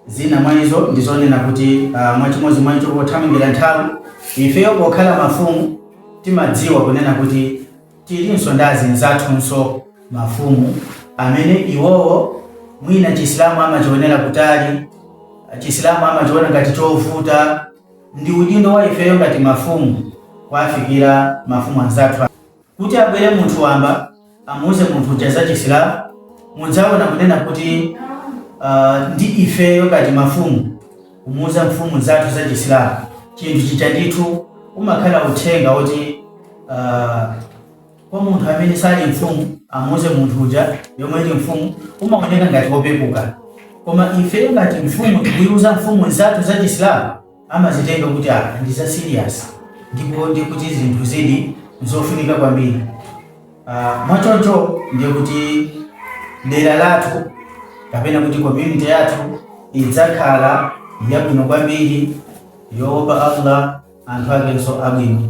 Zina mwa izo ndi zonena kuti mwachimodzi mwa icho pothamangira nthawi, ifeyo pokhala mafumu timadziwa kunena kuti tilinso ndi azinzathunso mafumu amene iwowo mwina Chisilamu amachionera kutali, Chisilamu amachiona ngati chovuta. Ndi udindo wa ifeyo ngati mafumu kuwafikira mafumu anzathu kuti abwere munthu wamba amuuze munthu uja za Chisilamu. Mudzaona kunena kuti ndi ifeyo ngati mafumu kumuuza mfumu nzathu za Chisilamu, chinthu chija ndithu umakhala uthenga woti kwa munthu amene sali mfumu amuuze munthu uja yomwe ili mfumu umaoneka ngati wopepuka, koma ifeyo ngati mfumu tikuiuza mfumu nzathu za Chisilamu amazitenga kuti ah, ndi za serious ndipo ndi kuti zinthu zidi zofunika kwambiri. Mwachoncho ndiye kuti dera lathu kapena kuti community yathu idzakhala yabwino kwambiri, yoopa Allah, anthu akenso abwino.